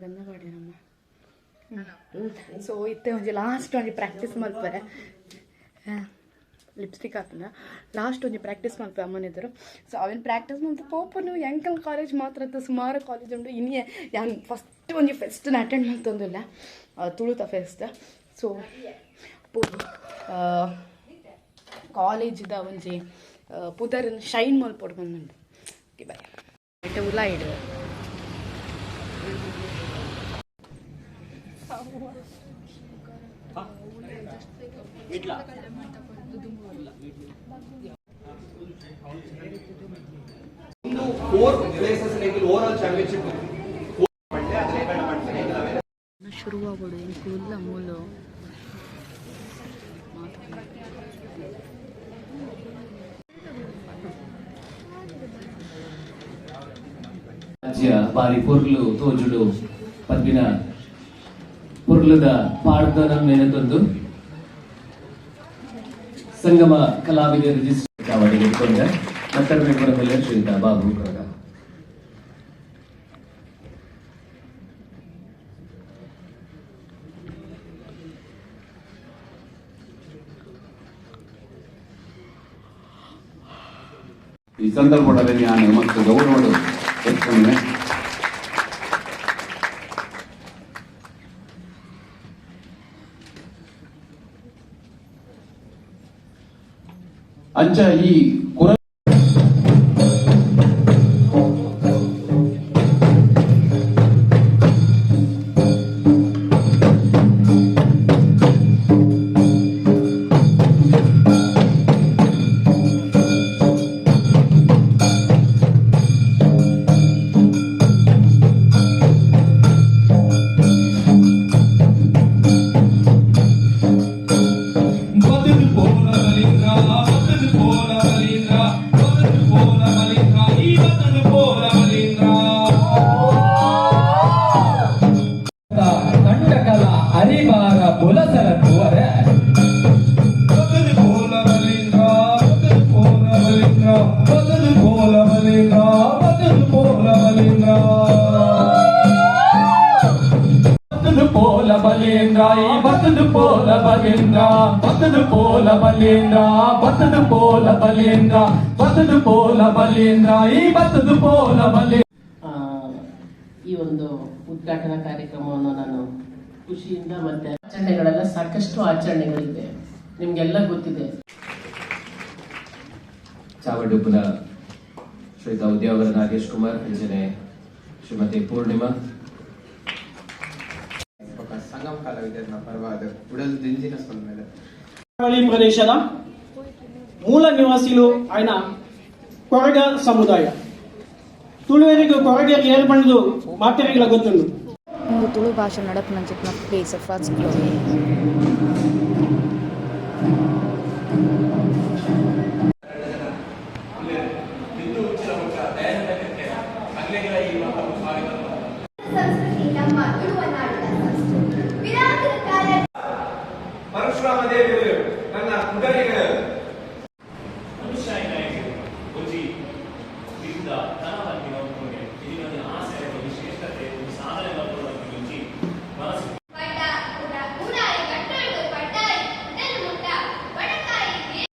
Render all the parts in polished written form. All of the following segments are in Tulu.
ಗಂಧ ಪಾಡ್ಯನಮ್ಮ. ಸೊ ಇತ್ತೆ ಒಂಜಿ ಲಾಸ್ಟ್ ಒಂಜಿ ಪ್ರಾಕ್ಟೀಸ್ ಮಲ್ಪರೆ, ಲಿಪ್ಸ್ಟಿಕ್ ಹಾಕುನ ಲಾಸ್ಟ್ ಒಂಜಿ ಪ್ರಾಕ್ಟೀಸ್ ಮಲ್ಪೆ ಅಮ್ಮನ ಎದುರು. ಸೊ ಅವೆನ್ ಪ್ರಾಕ್ಟೀಸ್ ಮಲ್ತು ಪೋಪುನು. ಎಂಕಲ್ ಕಾಲೇಜ್ ಮಾತ್ರ ಅತ್ತ, ಸುಮಾರು ಕಾಲೇಜ್ ಉಂಡು. ಇನಿಯೇ ಯಾನ್ ಫಸ್ಟ್ ಒಂಜಿ ಫೆಸ್ಟ್ನ ಅಟೆಂಡ್ ಮಲ್ತೊಂದುಲ್ಲ, ತುಳುತ ಫೆಸ್ಟ್. ಸೊ ಪೋದು ಕಾಲೇಜಿದ ಒಂಜಿ ಪುದರನ್ ಶೈನ್ ಮಲ್ಪೊಡು ಬಂದುಂಡು. Okay, bye. ಉಲಾಯಿಡು. ಒಂದು four places over all championship. ಶುರುವಾಗೋಡು ಎಂಕುಲ್ಲ ಮೂಲು. ರಾಜ್ಯ ಬಾರಿ ಪೊರ್ಲು ತೋಜುಡು ಪನ್ಪಿನ ಪೊರ್ಲುದ ಪಾಡ್ದನ ನೆನೆತೊಂದು ಸಂಗಮ ಕಲಾವಿದ ರಿಜಿಸ್ಟರ್ ಚಾವಡಿಗೆ ಇಟ್ಕೊಂಡ ಮತ್ತೊಮ್ಮೆ ಮೇಲೆ ಶ್ರೀಯುತ ಬಾಬು ಕೊರಗ. ಈ ಸಂದರ್ಭದಲ್ಲಿ ನಾನು ಮತ್ತು ಗೌರವಡು ಎತ್ಕೊಂಡೆ. ಅಂಚ ಈ ಕುರ ಬದುಕು ಪೋಲ ಬಲೀಂದ್ರ, ಬದುಕು ಪೋಲ ಬಲೀಂದ್ರ, ಬದುಕು ಪೋಲ ಬಲೀಂದ್ರ, ಈ ಬದುಕು ಪೋಲ ಬಲೀಂದ್ರ. ಕಂಡಕಲ ಅರಿಬಾರ ಬುಲಸರ ತೂವರೆ. ಬದುಕು ಪೋಲ ಬಲೀಂದ್ರ, ಬದುಕು ಪೋಲ ಬಲೀಂದ್ರ, ಬದುಕು ಪೋಲ ಬಲೀಂದ್ರ, ಬದುಕು ಪೋಲ ಬಲೀಂದ್ರ. ಬತ್ತದು ಪೋಲ ಬಲೀಂದ್ರ, ಈ ಬತ್ತದು ಪೋಲ ಬಲೀಂದ್ರ, ಬತ್ತದು ಪೋಲ ಬಲೀಂದ್ರ, ಬತ್ತದು ಪೋಲ ಬಲೀಂದ್ರ, ಬತ್ತದು ಪೋಲ ಬಲೀಂದ್ರ, ಈ ಬತ್ತದು ಪೋಲ ಬಲೀಂದ್ರ. ಈ ಒಂದು ಉದ್ಘಾಟನಾ ಕಾರ್ಯಕ್ರಮವನ್ನು ನಾನು ಖುಷಿಯಿಂದ ಮತ್ತೆ ಆಚರಣೆಗಳೆಲ್ಲ, ಸಾಕಷ್ಟು ಆಚರಣೆಗಳಿದೆ, ನಿಮ್ಗೆಲ್ಲ ಗೊತ್ತಿದೆ. ಚಾವಡುಪುನ ಶ್ರೀಯುತ ಉದ್ಯಾವರ ನಾಗೇಶ್ ಕುಮಾರ್, ಅಂಚನೆ ಶ್ರೀಮತಿ ಪೂರ್ಣಿಮಾ. ಬೊಕ್ಕ ಸಂಗಮ ಕಲಾವಿದರ್ನ ಪರವಾದ ಉಡಲ್ ದಿಂಜಿನ ಸೊಲ್ಮೆಲು. ಕರಾವಳಿ ಪ್ರದೇಶದ ಮೂಲ ನಿವಾಸಿಲು ಆಯ್ನ ಕೊರಗ ಸಮುದಾಯ. ತುಳುವರಿಗೂ ಕೊರಗೆರ್ ಏರ್ ಪಂಡ್ದು ಮಾತೆರೆಗ್ಲ ಗೊತ್ತುಂಡು. ಒಂದು ತುಳು ಭಾಷೆ ನಡಪುನಂಚಿತ್ತಿನ ಪ್ಲೇಸ್ ಫಸ್ಟ್ ಗ್ಲೋರಿ. ಸಂಸ್ಕೃತಿ ನಮ್ಮ ತುಳುವ ನಾಡಿನ ಸಂಸ್ಕೃತಿ. ಪಿರಾಕದ ಕಾಲ ಪರಶುರಾಮ ದೇವರು ನನ್ನ ಕುಡರಿಗಳು. ಮನುಷ್ಯ ಒಂಜಿ ಬಿಂದ ತನ ಪನ್ಪಿನ ಉಪ್ಪುಂಡು. ಇದು ಒಂಜಿ ಆಸೆ, ಒಂಜಿ ಶ್ರೇಷ್ಠತೆ, ಒಂಜಿ ಸಾಧನೆ ಮಲ್ಪೊಡು ಪನ್ಪಿನ ಒಂಜಿ ಮನಸ್ಸು. ಪಡ್ಡ ಉಡ ಊರಾಯಿ ಕಟ್ಟೊಳ್ಳು ಪಡ್ಡಾಯಿ ಉಡಲು ಮುಟ್ಟ ಬಡಕಾಯಿ.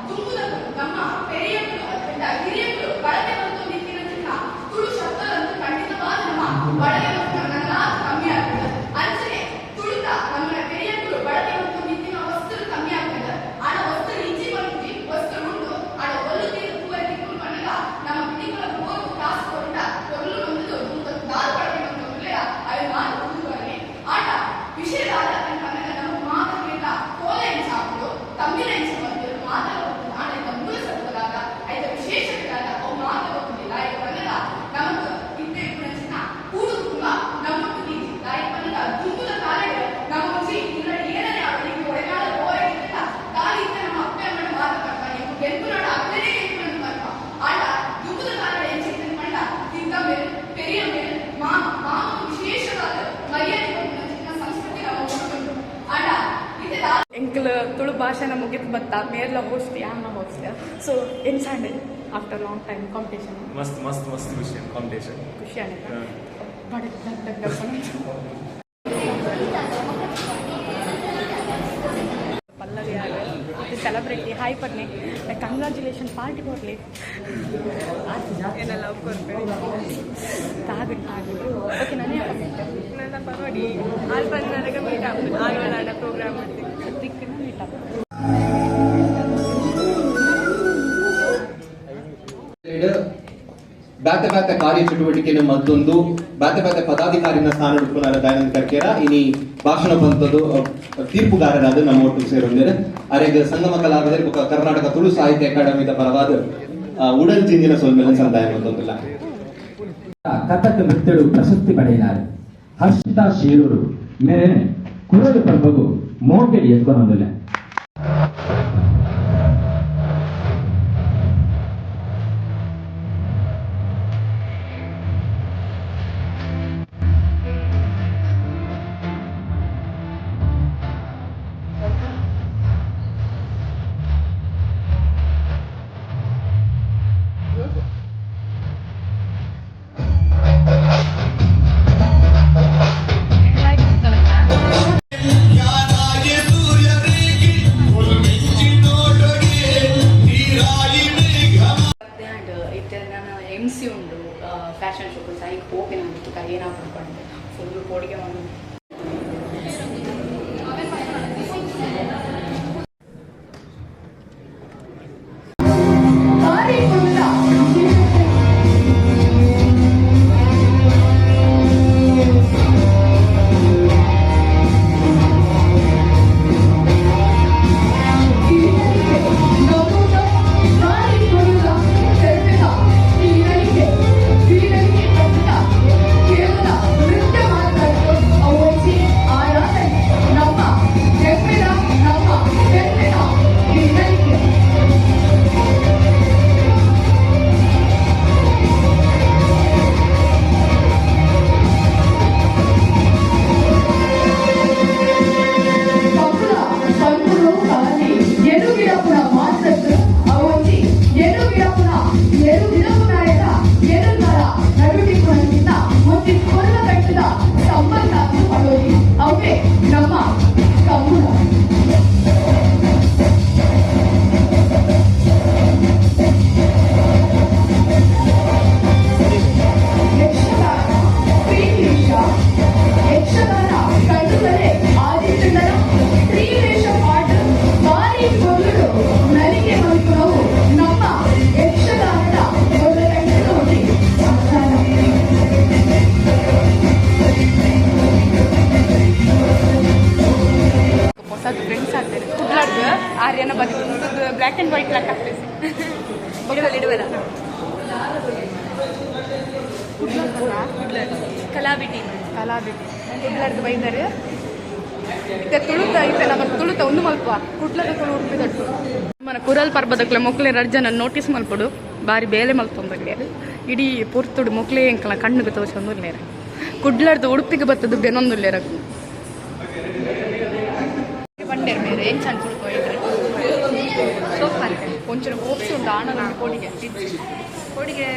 ದುಂಬುದಕುಲು, ನಮ್ಮ ಪೆರಿಯಕುಲು ಅತ್ತಂಡ ಹಿರಿಯಕುಲು ಬಳಕೆ ಮಲ್ತೊಂದಿತ್ತಿನ ಚಿನ್ನ ತುಳು ಶಬ್ದಲಂತೂ ಖಂಡಿತವಾದ ನಮ್ಮ ಬಳಕೆ ಮಲ್ಪುನ ನನಲಾತ್ ಕಮ್ಮಿ ಆಗ್ತದೆ. ಅಂಚನೆ ತುಳುತ ನಮ್ಮ ಪೆರಿಯಕುಲು ಬಳಕೆ ಮಲ್ತೊಂದಿತ್ತಿನ ವಸ್ತುಲು ಕಮ್ಮಿ ಆಗ್ತದೆ. ಆಡ ವಸ್ತು ಇಂಚಿ ಪನ್ಪುಜಿ, ವಸ್ತು ಉಂಡು. ಆಡ ಒಲ್ಲು ತೀರು ತೂವರೆ ತಿಕ್ಕುನು ಪನ್ನಗ ನಮ್ಮ ಪಿಟಿಕುಲ ಪೋದು ಕಾಸು ಕೊರುಂಡ ಪೊರ್ಲು ಬಂದುದು ದುಂಬು ದಾದ ಬಳಕೆ ಮಲ್ತೊಂದುಲ್ಲೆರ ಅವೆ ಮಾತ ತೂದು. ಆಟ ವಿಷಯ ದಾದ ಪನ್ನಗ, ನಮ್ಮ ಮಾತಕ್ಕಿಂತ ಕೋಲ ಎಂಚ ಆಪುಂಡು, ತಂಬಿಲ ಎಂಚ ಮಲ್ಪುವೆರ್ ಮಾತ ಗೊತ್ತುಂಡು. ಆಂಡ ಐತ ಮೂಲ ಸತ್ವದಾದ, ಐತ ವಿಶೇಷತೆ ದಾದ, ಅವು ಮಾತ ಗೊತ್ತುಂದಿಲ್ಲ. ಐತ ಪನ್ನಗ ನಮಕ್ ಇತ್ತೆ ಇಪ್ಪುನಂಚಿನ ಕೂಡು ಕುಟುಂಬ ನಮ್ಮೊಟ್ಟು ಇಜ್ಜಿ. ದಾಯೆ ಪನ್ನಗ ದುಂಬುದ ಕಾಲಡ್ ನಮ್ಮ ಒಂಜಿ ಇಲ್ಲಡ್ ಏನನೆ ಆವಡ್, ನಿಕ್ಕ್ ಒಡೆನಾಲ ಪೋರೆಗಿತ್ತುಂಡ ದಾಲ ಇತ್ತೆ ನಮ್ಮ ಅಪ್ಪೆ ಅಮ್ಮಡ ಮಾತ ಪನ್ಪ, ಎಂಕ್ ಗೆಲ್ಪುನಡ ಅಕ್ಲೆನೇ ಗೆಲ್ಪುನಂದ್ ಪನ್ಪ. ಆಂಡ ದುಂಬುದ ಕಾಲಡ್ ಎಂಚ ಇತ್ತ್ಂಡ್ ಪಂಡ, ತಿದ್ದಮ್ಮೆರ್, ಪೆರಿಯಮ್ಮೆರ್, ಮಾಮ, ಮಾಮಗ್ ವಿಶೇಷವಾದ ಮರ್ಯಾದೆ ಕೊರ್ಪುನಂಚಿನ ಸಂಸ್ಕೃತಿ ನಮ್ಮ ಒಟ್ಟುಂಡು. ಆಂಡ ಇತ್ತೆ ದಾಲ ಎಂಕಲ್ ತುಳು ಭಾಷೆನ ಮುಗಿತ್ ಬತ್ತ. ಮೇರ್ಲ ಹೋಸ್ಟ್, ಯಾನ್ಲ ಹೋಸ್ಟ್. ಸೊ ಎಂಚಾಂಡ್? After long time competition. ಮಸ್ತ್ ಮಸ್ತ್ ಮಸ್ತ್ ಖುಷಿ ಕಾಂಪಿಟೇಷನ್. ಖುಷಿ ಆಗಿದೆ. ಬಡ ಡಗ್ ಡಗ್ ಡಗ್. ಪಲ್ಲವಿ ಸೆಲೆಬ್ರಿಟಿ, ಹಾಯ್ ಪನ್ನೆ. ಕಂಗ್ರ್ಯಾಚುಲೇಷನ್, ಪಾರ್ಟಿ ಕೊಡ್ಲಿ. ಏನೆಲ್ಲ ಕೊಡ್ಬೇಡಿ. ತಾಗು ತಾಗು. ಓಕೆ, ನಾನೇ. ನನ್ನ ಪರೋಡಿ ಆಲ್ ಬಂದಾಗ ಮೀಟ್ ಆಗ್ತದೆ. ಆಲ್ವಲ್ ಪ್ರೋಗ್ರಾಮ್ ಮಾಡ್ತೀವಿ. ದಿಕ್ಕಿನ ಮೀಟ್ ಆಪ್. ಬ್ಯಾತೆ ಬ್ಯಾತೆ ಕಾರ್ಯ ಚಟುವಟಿಕೆನ ಮತ್ತೊಂದು ಬ್ಯಾತೆ ಬ್ಯಾತೆ ಪದಾಧಿಕಾರಿನ ಸ್ಥಾನ ಉಡ್ಪುನಾರ ದಯಾನಂದ ಕರ್ಕೇರ ಇನಿ ಭಾಷಣ ಪಂತದ್ದು ತೀರ್ಪುಗಾರರಾದ ನಮ್ಮ ಒಟ್ಟು ಸೇರೊಂದೇರು. ಅರೆಗ್ ಸಂಗಮ ಕಲಾವಿದರು ಬೊಕ್ಕ ಕರ್ನಾಟಕ ತುಳು ಸಾಹಿತ್ಯ ಅಕಾಡೆಮಿದ ಪರವಾದ ಉಡಲ್ ಜಿಂಜಿನ ಸೊಲ್ಮೆಲೆ ಸಂದಾಯ ಮತ್ತೊಂದಿಲ್ಲ. ಕಥಕ್ ನೃತ್ಯಡು ಪ್ರಶಸ್ತಿ ಪಡೆಯಿನಾರು ಹರ್ಷಿತಾ ಶೀರೂರು ಮೇರೆ ಕುರಲು ಪರ್ಬಗು ಮೋಕೆಡ್ ಎತ್ಕೊನೊಂದುಲ್ಲೆ. ಆ್ಯಂಡ್ ಇತ್ತೆ ನಾನು ಎಮ್ ಸಿ ಉಂಡು ಫ್ಯಾಷನ್ ಶೋ. ಸೈಕ್ ಪೋಪಿನ ತುಕ ಏನಾಪುಂಡು ಪಂಡೆ. ಫುಲ್ ಪೋಡಿಗೆ ಒಂದು. ನಮ್ಮ ಕಂಬುಳ. ಯಕ್ಷಗಾನ ಸ್ತ್ರೀವೇಷ. ಯಕ್ಷಗಾನ ಕಣ್ಣುಗಳೇ ಆದಿತ್ತಂಡನ ಸ್ತ್ರೀವೇಷ ಪಾಠ ಬಾರಿ ಕೊಲ್ಲುಡು ನಲಿಗೆ ಮಲ್ಪುನವು ನಮ್ಮ ಯಕ್ಷಗಾನದ ಮೊದಲಂಟಿನ ಒಂಜಿ ಆಚಾರ. ಹೊಸದು ಫ್ರೆಂಡ್ಸ್ ಆಗ್ತಾರೆ ಕುಡ್ಲಾಡ್ದು ಆರ್ಯನ ಬದಿತು ಬ್ಲ್ಯಾಕ್ ಆ್ಯಂಡ್ ವೈಟ್ ಲಾಕ್ ಆಗ್ತದೆ. ಇಡುವಲ್ಲ ಇಡುವಲ್ಲ. ಕಲಾಬಿಟಿ. ಕಲಾಬಿಟಿ ಕುಡ್ಲಾಡ್ದು ಬೈದಾರೆ. ಇತ್ತೆ ತುಳುತ, ಇತ್ತೆ ನಮ್ಮ ತುಳುತ ಒಂದು ಮಲ್ಪ ಕುಡ್ಲದ ತುಳು ಉಡುಪಿ ತಟ್ಟು. మన ಕುರಲ್ ಪರ್ಬದಕ್ಲೆ ಮೊಕ್ಲೆ ರಡ್ಜನ ನೋಟಿಸ್ ಮಲ್ಪಡು. ಬಾರಿ ಬೇಲೆ ಮಲ್ತೊಂದಗ್ಲೇರು. ಇಡೀ ಪೊರ್ತುಡು ಮೊಕ್ಲೆ ಎಂಕಲ ಕಣ್ಣುಗೆ ತೋಚೊಂದುಲ್ಲೇರು. ಕುಡ್ಲಾರ್ದು ಉಡುಪಿಗೆ ಬತ್ತದು ಬೆನೊಂದುಲ್ಲೇರ. ಬಂಡೇರು ಮೇರೆ ಎಂಚನ್ ತುಳುಕು ಇದ್ರೆ ಒಂಚೂರು ಹೋಪ್ಸ್ ಉಂಟು. ಆನಂದ ಕೋಡಿಗೆ. ಕೋಡಿಗೆ.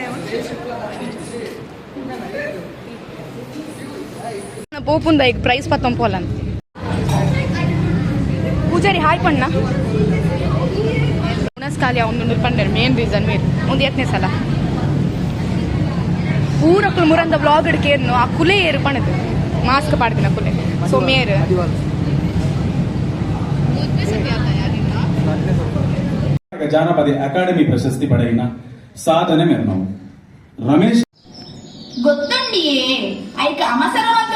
ಪೋಪುಂದ ಈಗ ಪ್ರೈಸ್ ಪತ್ತೊಂಪೋಲಂತ. ಪೂಜಾರಿ ಹಾಯ್ ಪಣ್ಣ. ಉಣಸ್ಕಾಲಿ ಒಂದು ಪಂಡರ್ ಮೇನ್ ರೀಸನ್ ಮೇರ್ ಒಂದು ಎತ್ತನೇ ಸಲ ಪೂರಕ್ಕಲು ಮುರಂದ ವ್ಲಾಗ್ ಕೇರ್ನು ಆ ಕುಲೆ ಏರು ಪಣದು ಮಾಸ್ಕ್ ಪಾಡ್ದಿನ ಕುಲೆ. ಸೊ ಮೇರ್ ಜಾನಪದ ಅಕಾಡೆಮಿ ಪ್ರಶಸ್ತಿ ಪಡೆಯಿನ ಸಾಧನೆ ಮೆರ್ನವು ರಮೇಶ್. ಗೊತ್ತುಂಡಿಯೇ, ಐಕ ಅಮಸರ ಮಂತು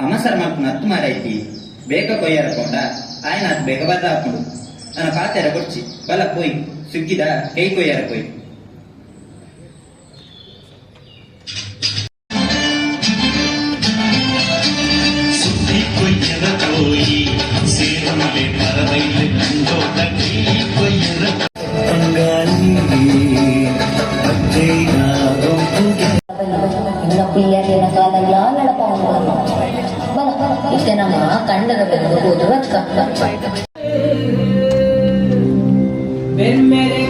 ಅಮಸರ ಮಲ್ಪುನ ಹತ್ತು ಮಾರೈತಿ. ಬೇಗ ಕೊಯ್ಯಾರ ಪೋಂಡ ಆಯ್ನ ಅದು ಬೇಗ ಬದ್ದ ಹಾಕೊಂಡು ನನ್ನ ಪಾತೆರ ಕೊಡ್ಚಿ. ಬಲ ಪೋಯ್, ಸುಗ್ಗಿದ ಕೈ ಕೊಯ್ಯಾರ ಪೋಯ್. ಬಲ ಇತ್ತೆ ನಮ್ಮ ಕಂಡದ ಬೆಂದು ಹೋದು ಬತ್ಕ. ಬೆನ್ಮೆರೆ.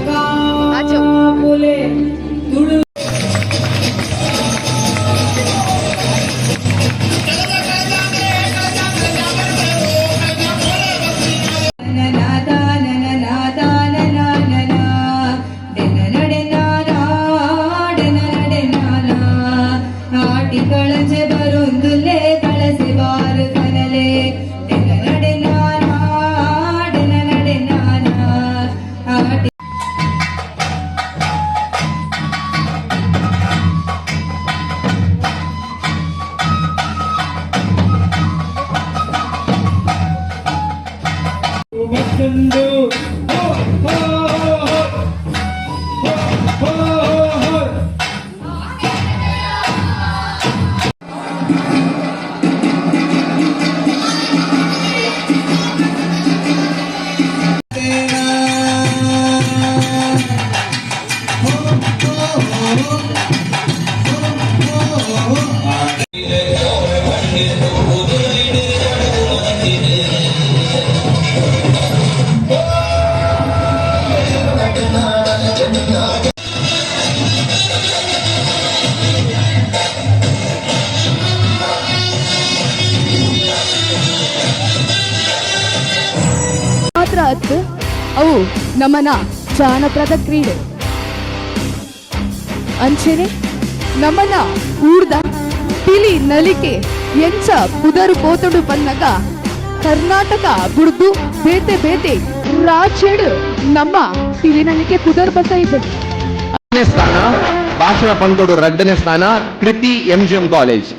ಉಂಡು. ಹೋ ಹೋ ಹೋ ಹೋ ಹೋ. ಮಾತ್ರ ಅತ್ತು, ಅವು ನಮನ ಜಾನಪದ ಕ್ರೀಡೆ. ಅಂಚೆನೆ ನಮನ ಊರ್ದ ಪಿಲಿ ನಲಿಕೆ ಎಂಚ ಪುದರು ಪೋತುಡು ಪನ್ನಗ, ಕರ್ನಾಟಕ ಬುಡ್ದು ಬೇತೆ ಬೇತೆ ರಾಜ್ಯಡು ನಮ್ಮ ಪಿಲಿ ನಲಿಕೆ ಪುದರ್ ಬಸ ಇದೆ. ಸ್ಥಾನ, ಭಾಷಣ ಪಂತೋಡು ರಡ್ಡನೇ ಸ್ಥಾನ, ಕೃತಿ, ಎಂಜಿಎಂ ಕಾಲೇಜ್.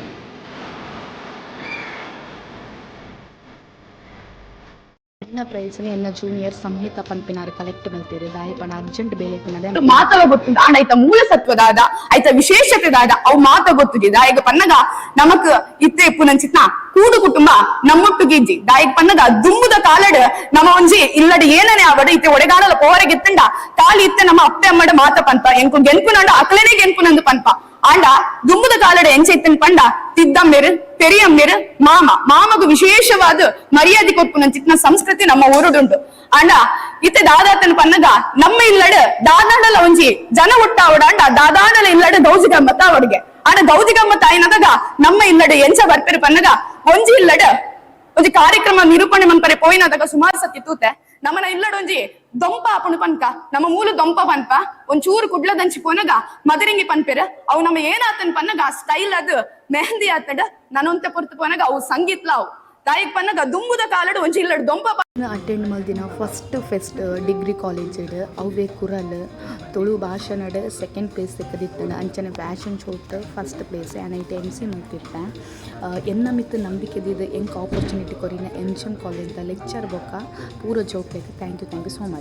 ಎನ್ನ ಪ್ರೈಸ್ನ ಎನ್ನ ಜೂನಿಯರ್ ಸಂಹಿತಾ ಪನ್ಪಿನಾರು ಕಲೆಕ್ಟ್ ಮಲ್ತೀರಿ. ದಾಯ ಪಣ ಅರ್ಜೆಂಟ್ ಬೇಲೆ ಪನ್ನದೆ. ಮಾತಲ ಗೊತ್ತುಂಡು. ಆಂಡ ಐತ ಮೂಲ ಸತ್ವದಾದ, ಐತ ವಿಶೇಷತೆ ದಾದ, ಅವು ಮಾತ ಗೊತ್ತುಜಿ. ದಾಯಗ ಪನ್ನಗ ನಮಕ್ ಇತ್ತೆ ಇಪ್ಪುನಂಚಿತ್ನ ಕೂಡು ಕುಟುಂಬ ನಮ್ಮೊಟ್ಟುಗೆ ಇಜ್ಜಿ. ದಾಯಗ್ ಪನ್ನಗ ದುಂಬುದ ಕಾಲಡ್ ನಮ್ಮ ಒಂಜಿ ಇಲ್ಲಡ ಏನನೆ ಆವಡ, ಇತ್ತೆ ಒಡೆಗಾಡಲ ಪೋವರೆಗಿತ್ತಂಡ ಕಾಲಿ ಇತ್ತೆ ನಮ್ಮ ಅಪ್ಪೆ ಅಮ್ಮಡ ಮಾತ ಪನ್ಪ, ಎಂಕು ಗೆನ್ಪುನಂಡ ಅಕ್ಲೆನೆ ಗೆನ್ಪುನಂದು ಪನ್ಪ. ಆಂಡ ದುಂಬುದ ಕಾಲಡ ಎಂಚ ಇತ್ತನ್ ಪಂಡ, ತಿದ್ದಮ್ಮೆರು, ಪೆರಿಯಮ್ಮೆರು, ಮಾಮ, ಮಾಮಗು ವಿಶೇಷವಾದ ಮರ್ಯಾದೆ ಕೊರ್ಪುನಂಚಿತ್ನ ಸಂಸ್ಕೃತಿ ನಮ್ಮ ಊರುಡುಂಟು. ಆಂಡ ಇತ್ತೆ ದಾದಾತನ ಪನ್ನಗ ನಮ್ಮ ಇಲ್ಲಡ ದಾದಾಡಲ ಒಂಜಿ ಜನ ಒಟ್ಟಾವಡ, ಅಂಡ ದಾದಾಡಲ ಇಲ್ಲಡ ಗೌಜಿ ಗಮ್ಮತ್ತ ಅವಡಿಗೆ. ಆಂಡ ಗೌಜಿ ಗಮ್ಮತ್ತ ಆಯ್ನದಾಗ ನಮ್ಮ ಇಲ್ಲಡ ಎಂಚ ಬರ್ಪೆರು ಪನ್ನಗ, ಒಂಜಿ ಇಲ್ಲಡ ಒಂಜಿ ಕಾರ್ಯಕ್ರಮ ನಿರೂಪಣೆ ಮನ್ಪರೆ ಪೋಯಿನದಾಗ ಸುಮಾರು ಸತಿ ತೂತೆ. ನಮ್ಮನ ಇಲ್ಲಡ ಒಂಜಿ ದೊಂಪ ಆಪುಣು ಪನ್ಕ, ನಮ್ಮ ಮೂಲ ದೊಂಪ ಪನ್ಪ. ಒಂಚೂರು ಕುಡ್ಲದಂಚಿ ಪೋನಗ ಮದರಿಂಗಿ ಪನ್ಪೆರ್. ಅವು ನಮ್ಮ ಏನಾತನ್ ಪನ್ನಗ ಸ್ಟೈಲ್ ಅದು ಮೆಹಂದಿ ಆತಡ. ನಾನೊಂತೆ ಪೊರ್ತು ಪೋನಗ ಅವು ಸಂಗೀತ್ಲ. ಅವು ತಾಯಿಗ್ ಪನ್ನಗ ದುಂಬುದ ಕಾಲಡ್ ಒಂಜಿ ಇಲ್ಲಡ್ ದೊಂಪ ಅಟೆಂಡ್ ಮಲ್ದಿನ ಫಸ್ಟ್ ಫೆಸ್ಟ್ ಡಿಗ್ರಿ ಕಾಲೇಜ್ ಅವ್ವೇ ಕುರಲ್. ತುಳು ಭಾಷಣಡ್ ಸೆಕೆಂಡ್ ಪ್ಲೇಸ್ ತಿಕ್ಕದಿತ್ತಂಡ. ಅಂಚನೆ ಫ್ಯಾಷನ್ ಶೋಟ್ ಫಸ್ಟ್ ಪ್ಲೇಸ್. ಆ್ಯಂಡ್ ಐಟ್ ಎಮ್ ಸಿ ಮಲ್ತಿತ್ತೆ. ಎನ್ನ ಮಿತ್ತು ನಂಬಿಕೆ ದೀದ್ ಎಂಕ್ ಆಪರ್ಚುನಿಟಿ ಕೊರಿನ ಎಮ್ ಜಿ ಎಮ್ ಕಾಲೇಜ್ದ ಲೆಕ್ಚರ್ ಬೊಕ್ಕ ಪೂರ ಜೋಕ್ಲೆಗ್ thank you, thank you so much.